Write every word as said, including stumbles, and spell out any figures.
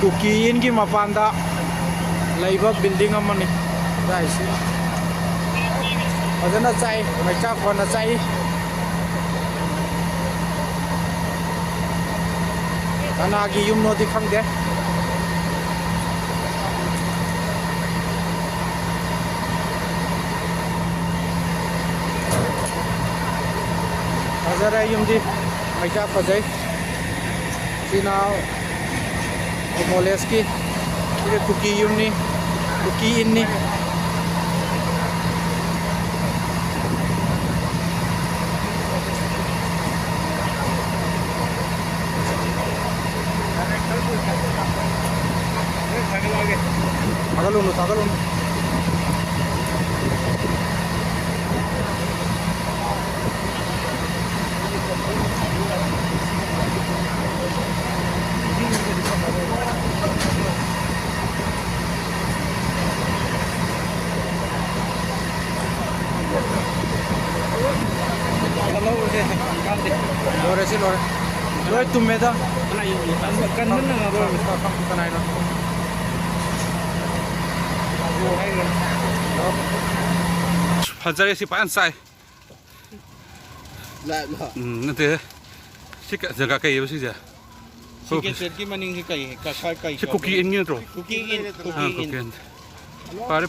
ꯀꯨꯀꯤ ꯏꯟꯒꯤ ꯃꯄꯥꯟꯗ ꯂꯩꯕ building ꯑꯃꯅꯤ꯫ ꯁꯥꯏꯁꯤ ꯐꯖꯅ ꯆꯥꯛꯏ, ꯃꯩꯆꯥꯛ ꯐꯅ ꯆꯥꯛꯏ꯫ ꯀꯅꯥꯒꯤ ꯌꯨꯝꯅꯣꯗꯤ ꯈꯪꯗꯦ꯫ ꯐꯖꯔꯦ ꯌꯨꯝꯗꯤ, ꯃꯩꯆꯥꯛ ꯐꯖꯩ꯫ ꯁꯤꯅ ꯀꯣꯃꯣꯂꯦꯁꯀꯤ, ꯁꯤꯒ ꯀꯨꯀꯤ ꯌꯨꯝꯅꯤ, ꯀꯨꯀꯤ ꯏꯟꯅꯤ꯫ ꯊꯥꯒꯠꯂꯨꯅꯨ, ꯊꯥꯒꯠꯂꯨꯅꯨ꯫ ꯂꯣꯏꯔꯦ, ꯁꯤ ꯂꯣꯏꯔꯦ꯫ ꯂꯣꯏ ꯇꯨꯝꯃꯦꯗ꯫ ꯀꯅꯥ ꯌꯦꯡꯉꯤ? ꯀꯟꯕ-, ꯀꯟꯕꯅ ꯉꯝꯃꯔꯣꯏ꯫ ꯀꯅꯥ ꯍꯥꯏꯅꯣ? ꯐꯖꯔꯦ, ꯁꯤ ꯐꯖꯅ ꯆꯥꯏ꯫ ꯂꯥꯏꯚꯂꯣ? ꯎꯝ, ꯅꯠꯇꯦ꯫ ꯁꯤ ꯀ-, ꯖꯒꯥ ꯀꯩꯑꯕ ꯁꯤꯁꯦ? ꯁꯤ ꯒꯦꯠ ꯁꯦꯠꯀꯤ ꯃꯅꯤꯡꯁꯤ ꯀꯩ, ꯀ-, ꯀ-, ꯀꯩ ꯁꯤ ꯀꯧꯒꯦ? ꯀꯨꯀꯤ ꯏꯟꯒꯤ ꯅꯠꯇ꯭ꯔꯣ? ꯀꯨꯀꯤ ꯏꯟ, ꯑꯥ, ꯀꯨꯀꯤ ꯏꯟ꯫ ꯀꯨꯀꯤ ꯏꯟ꯫ ꯐꯔꯦ꯫